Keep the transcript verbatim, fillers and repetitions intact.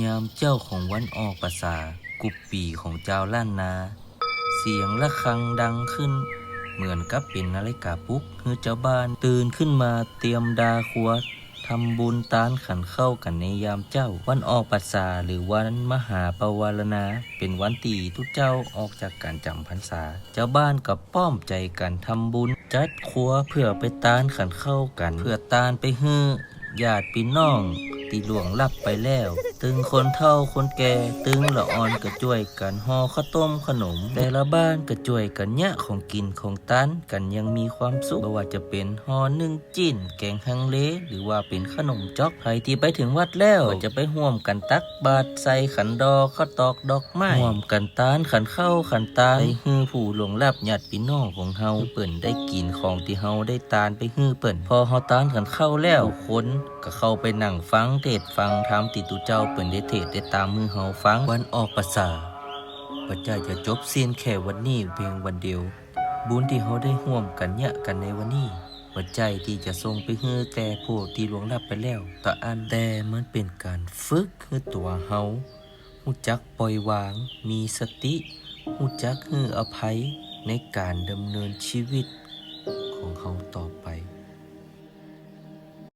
ยามเจ๊าของวันออกพรรษา กุบตี๋ของจาวล้านนา เสียงระฆังดังขึ้น เหมือนกับเป๋นนาฬิกาปลุกหื้อจาวบ้านตื่นขึ้นมาเตรียมดาครัว ทำบุญตานขันข้าวกั๋นในยามเจ๊า วันออกพรรษาหรือวันมหาปวารณา เป๋นวันตี้ตุ๊เจ้าออกจากก๋านจ๋ำพรรษา จาวบ้านก็ป้อมใจ๋กั๋นทำบุญ จัดครัวเปื้อไปตานขันข้าวกั๋น เปื้อตานไปหื้อญาติปี้น้องตี้ล่วงลับไปแล้ว ตึงคนเฒ่าคนแก่ ตึงละอ่อนก็จ้วยกั๋นห่อข้าวต้มขนม แต่ละบ้านก็จ้วยกั๋นเยียะของกิ๋นของตานกั๋นอย่างมีความสุข บ่ว่าจะเป๋นห่อนึ่งจิ๊น แก๋งฮังเล หรือว่าเป๋นขนมจ๊อก ใผตี้ไปเถิงวัดแล้วก็จะไปฮ่วมกั๋นตักบาตร ใส่ขันดอก ข้าวตอก ดอกไม้ ฮ่วมกั๋นตานขันข้าวขันตาน ไปหื้อผู้ล่วงลับญาติปี้น้องของเฮา หื้อเปิ้นได้กิ๋นของตี้เฮาได้ตานไปหื้อเปิ้น พอเฮาตานขันข้าวแล้ว ทุกคนก็เข้าไปนั่งฟังเทศน์ฟังธรรมตี้ตุ๊เจ้าเปิ้นได้เทศน์ได้ต๋ามหื้อเฮาฟัง วันออกพรรษา บ่ใจ้จะจบสิ้นแค่วันนี้เพียงวันเดียว บุญตี้เฮาได้ฮ่วมกั๋นเยียะกั๋นในวันนี้ บ่ใจ้ตี้จะส่งไปหื้อแก่ผู้ตี้ล่วงลับไปแล้วเต้าอั้น แต่มันเป๋นก๋านฝึกหื้อตั๋วเฮา ฮู้จักปล่อยวาง มีสติ ฮู้จักหื้ออภัยในก๋านดำเนินชีวิตของเฮาต่อไป